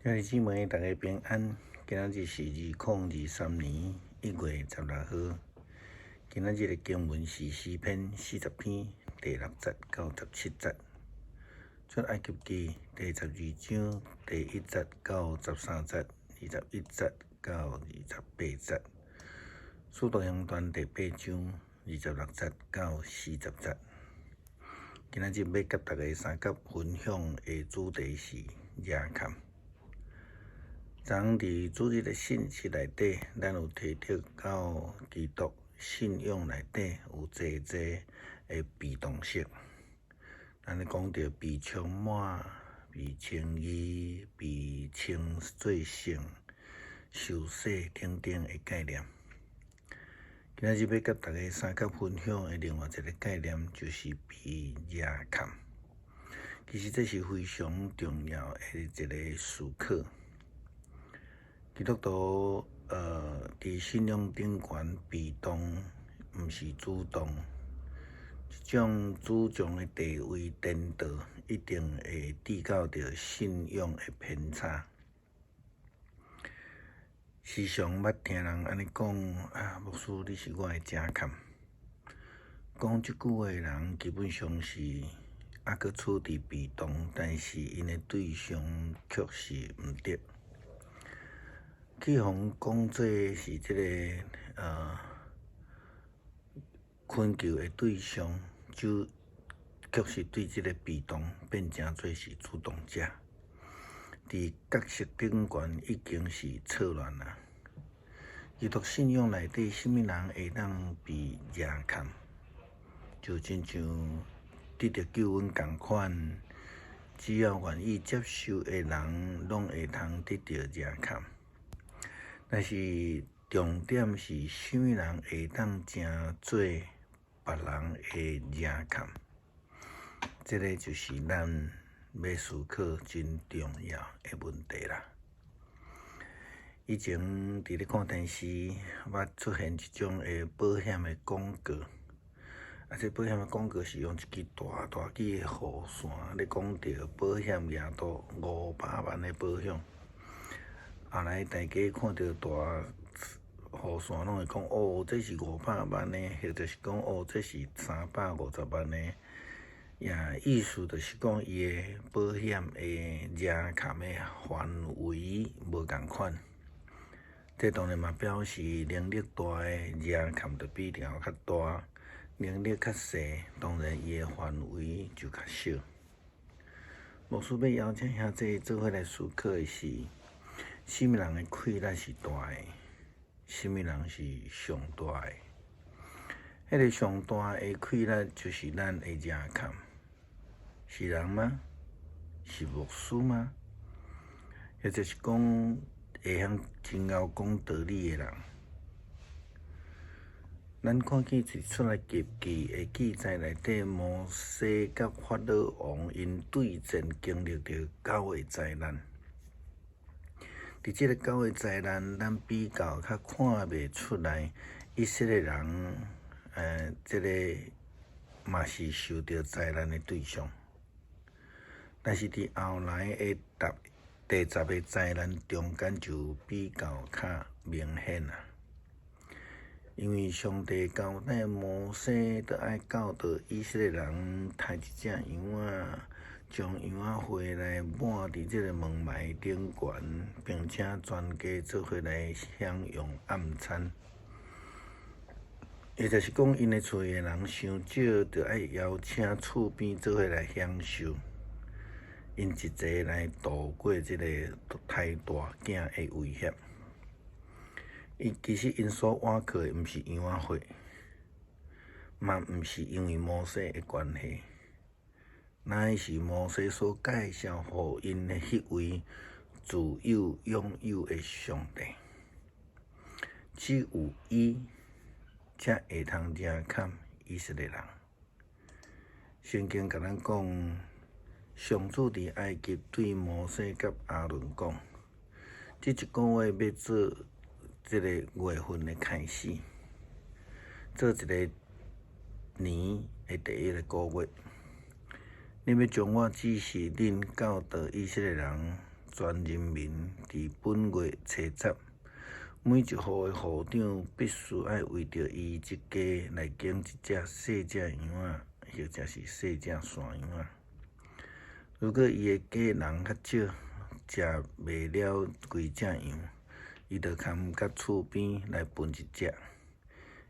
兄弟姊妹，大家平安。今仔日是2023年1月16號。今仔日的經文是詩篇40篇第6節到17節，出埃及記第12章第1節到13節、21節到28節，使徒行傳第8章26節到40節。今仔日欲佮大家相佮分享的主題是遮崁。昨昏佇主日的信息內底，咱有提著到基督信仰內底有濟濟的被動式。咱咧講著被充滿、被稱義、被稱做聖、受洗等等的概念。今仔日欲佮大家相佮分享的另外一个概念，就是被遮崁。其實這是非常重要的一个思考。基督徒，佇信仰頂懸被動，毋是主動。這種主從的地位顛倒，一定會致到著信仰的偏差。時常捌聽人按呢講，啊，牧師你是我的遮崁。講這句話的人，基本上是猶閣處佇被動，但是𪜶的對象卻是毋對。去予講做是這個懇求的對象，就卻是對這個被動變成做是主動者。佇角色頂懸已經是錯亂啦。基督信仰內底，啥物人會當被遮崁？就親像得著救恩仝款，只要願意接受的人，攏會通得著遮崁。但是重點是，啥物人會當成做別人的遮崁？這个就是咱欲思考真重要的問題啦。以前佇咧看電視，捌出現一種的保險的廣告，啊，這保險的廣告是用一支大大支的雨傘咧講著保險額度500萬的保險。後來大家看著大雨傘，攏會講哦，這是五百萬的，或者是講哦，這是350萬的。也意思就是講，伊的保險的遮崁的範圍無仝款。這當然嘛表示能力大的遮崁就比較較大，能力較細，當然伊的範圍就較小。牧師欲邀請兄弟做伙來思考的是，啥物人的氣力是大的，啥物人是上大的？彼个上大的氣力就是咱的遮崁，是人嗎？是牧師嗎？或者是講會曉真𠢕講道理的人？咱看見佇出埃及記的記載內底，摩西佮法老王𪜶對戰經歷著九个災難。佇這个九个災難，咱比較較看袂出來，以色列人，這个嘛是受著災難的對象。但是佇後來的第10個災難中間就比較較明顯啊。因為上帝交代摩西，著愛教導以色列人刣一隻羊仔，將羊仔血來抹佇這個門楣頂懸，並且全家做伙來享用暗餐。也就是講，𪜶的厝的人傷少，就愛邀請厝邊做伙來享受，𪜶一齊來度過這個刣大囝的威脅。伊其實𪜶所倚靠的毋是羊仔血，嘛毋是因為摩西的關係，乃是摩西所介紹予𪜶的彼位自有永有的上帝。只有伊才會通遮崁以色列人。聖經共咱講，上主佇埃及對摩西佮亞倫講，這一個月欲做這个月份的開始，做一个年的第一个月，你欲將我指示恁教導以色列人全人民佇本月初十，每一戶的戶長必須愛為著伊這家來揀一隻細隻羊仔，或者是細隻山羊仔。如果伊的家人較少，食袂了規隻羊，伊就堪佮厝邊來分一隻，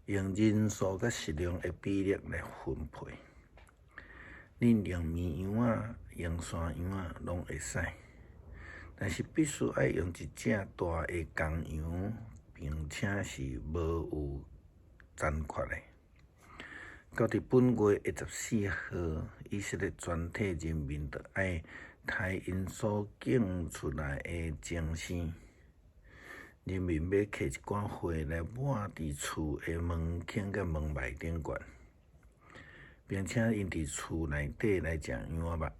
用人數佮食量的比例來分配。恁用綿羊仔，用山羊仔攏會使，但是必須愛用一隻大的公羊，並且是無有殘缺的。到佇本月的14號，以色列全體人民就愛刣𪜶所揀出來的精牲。人民欲揢一寡血來抹佇厝的門框佮門楣頂懸，並且𪜶佇厝內底來食羊仔肉。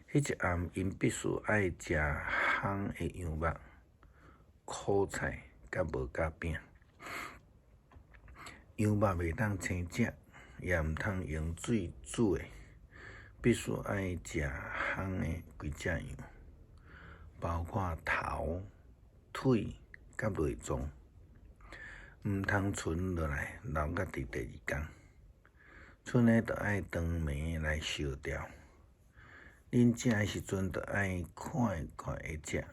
彼一暗，𪜶必須愛食烘的羊肉、苦菜佮無酵餅。羊肉袂當生食，也毋通用水煮的，必須愛食烘的規隻羊，包括頭、腿佮內臟，毋通存落來留到佇第二工。賰的著愛當暝來燒掉。恁食的時陣，著愛快快的食，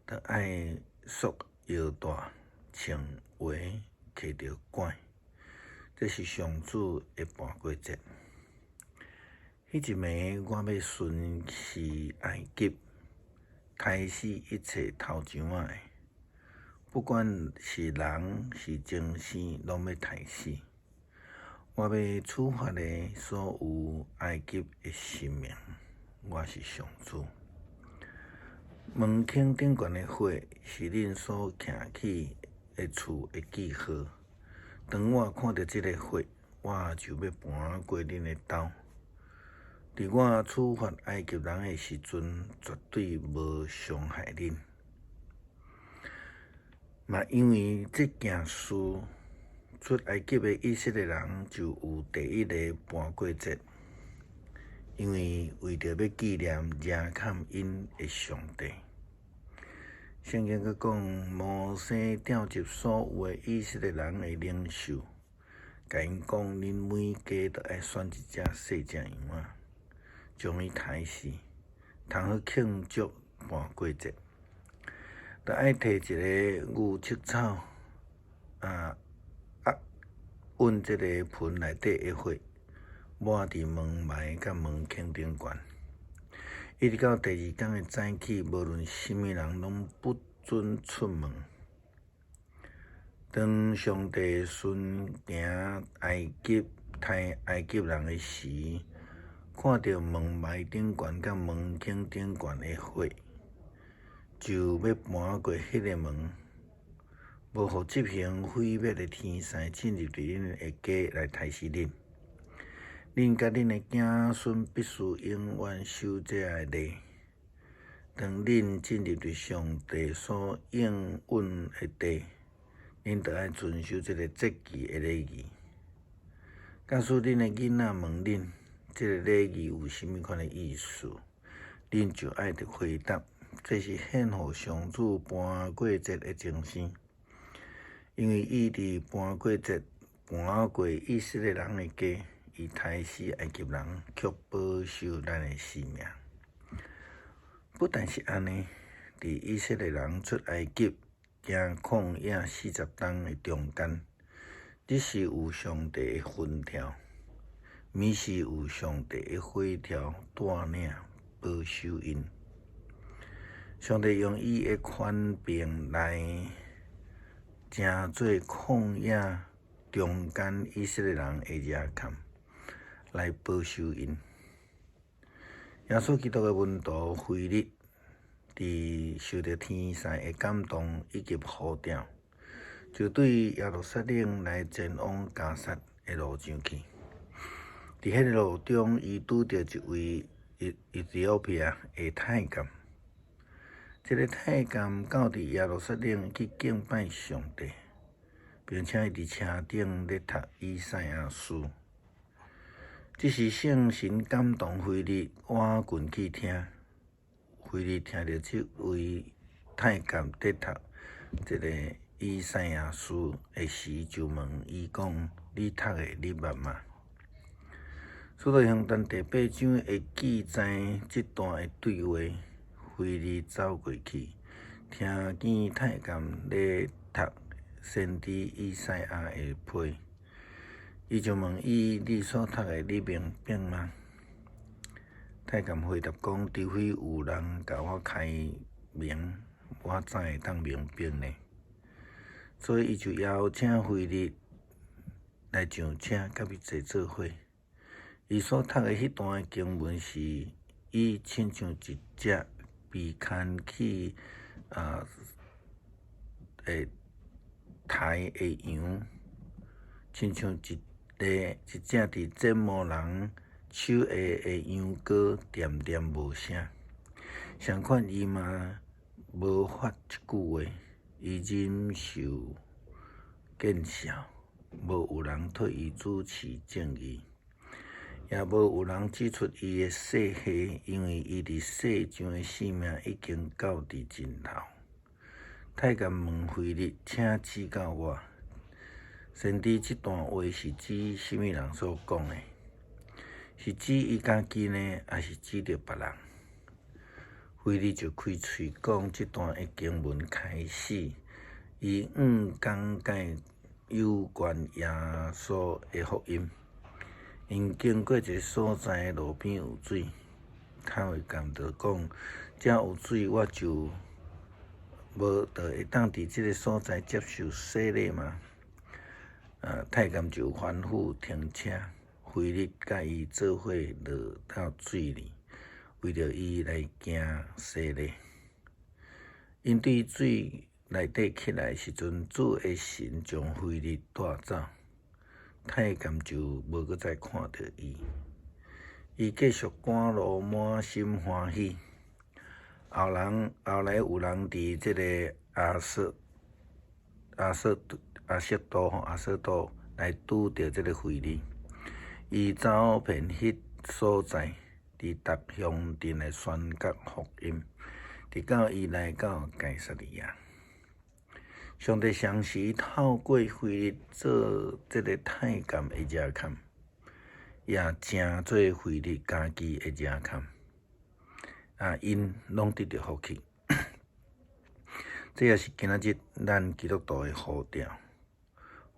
著愛束腰帶，穿鞋，騎著拐。這是上主的盤過節。彼一暝，我欲巡視埃及，刣死一切頭上仔的，不管是人是精牲，攏欲刣死。我欲處罰的所有埃及的神明，我是上主。門框頂懸的血是恁所徛起的厝的記號。當我看著這个血，我就欲盤過恁的兜。佇我處罰埃及人的時陣，絕對無傷害恁。嘛因為這件事，出埃及的以色列人就有第一个盤過節，因為為著欲紀念遮崁𪜶的上帝。聖經閣講，摩西召集所有的以色列人的領袖，共𪜶講：恁每家都愛選一隻細隻羊仔，將伊刣死，通好慶祝盤過節。著愛提一个牛溼草，啊，阮這个盆內底的血，抹佇門楣佮門框頂懸。一直到第二工的早起，無論啥物人攏不准出門。當上帝巡行埃及、刣埃及人的時，看著門楣頂懸佮門框頂懸的血，就欲盤過彼个門，無予執行毀滅的天使進入佇恁的家來刣死恁。恁佮恁的子孫必須永遠守這个禮。當恁進入佇上帝所應允的地，恁著愛遵守這个節期的禮儀。假使恁的囡仔問恁，這个禮儀有啥物款的意思，恁就愛著回答：這是獻予上主盤過節的精牲，因為伊佇盤過節盤過以色列人的家。伊刣死埃及人，卻保守咱的性命。不但是按呢，佇以色列人出埃及行曠野40冬的中間，日時有上帝的雲柱，暝時有上帝的火柱帶領保守𪜶。上帝用伊的權柄來成做曠野中間以色列人的遮崁，來保守𪜶。耶穌基督的門徒腓力，佇受著天使的感動以及呼召，就對耶路撒冷來前往迦薩的路上去。佇彼个路中，伊拄著一位伊提奧比亞的太監。這个太監到佇耶路撒冷去敬拜上帝，並且伊佇車頂咧讀以賽亞書。這時聖神感動腓力倚近去聽，腓腓利聽著這位太監佇讀這个以賽亞書的時，就問伊講：你讀的你捌嗎？使徒行傳第八章會記載這段的對話。腓利走過去，聽見太監咧讀先知以賽亞的批，伊就問伊：你所讀的，你明白嗎？太監回答講：除非有人共我開明，我怎會當明白呢？所以伊就邀請腓利來上車，共伊坐做伙。伊所讀的彼段的經文是，伊親像一隻被牽去刣的羊，親像一隻佇剪毛人手下的羊羔，恬恬無聲。相款伊嘛無發一句話，伊忍受見笑，無有人替伊主持正義，也無有人指出伊的細歲，因為伊佇世上的性命已經到佇盡頭。太監問腓利，請指教我，先知這段話是指啥物人所講的？是指伊家己呢，抑是指著別人？腓利就開喙講這段的經文開始，伊講解有關耶穌的福音。𪜶經過一个所在，路邊有水，太監就講：遮有水，我就無就會當佇這个所在接受洗禮嗎？太監就吩咐停車，腓利佮伊做伙落到水裡，為著伊來行洗禮。𪜶對水內底起來時陣，主的神將腓利帶走，太監就無閣再看著伊。伊繼續趕路，滿心歡喜。後來有人佇這个亞索都來拄著這个腓利，伊走遍彼所在，佇逐鄉鎮來宣講福音，直到伊來到該撒利亞。上帝常時透過腓利做這个太監的遮坎，也成做腓利家己的遮坎，𪜶攏得著福氣。這也是今仔日咱基督徒的呼召，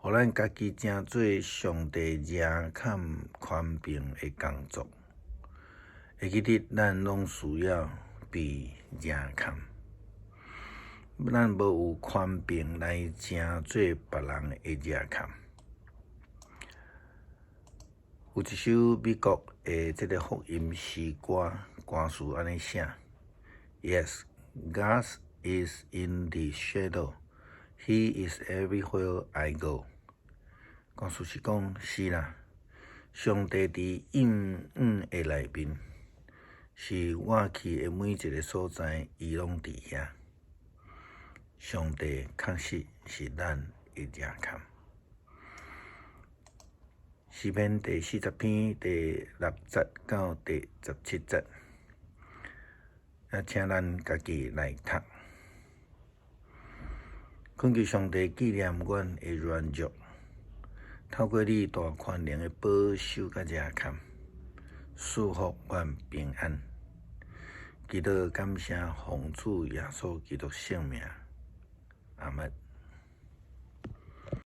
予咱家己成做上帝遮坎權柄的工作。會記得咱攏需要被遮坎，咱無有權柄來成做別人的遮坎。有一首美國的這个福音詩歌，歌詞按呢寫：Yes, God is in the shadow. He is everywhere I go。歌詞是講，是啦，上帝佇陰影的內面，是我去的每一个所在，伊攏佇遐。上帝確實是咱的遮坎。詩篇第40篇第6節到第17節，請咱家己來讀。懇求上帝紀念阮的軟弱，透過你大權能的保守佮遮坎，賜福阮平安。祈禱感謝奉主耶穌基督聖名，阿門。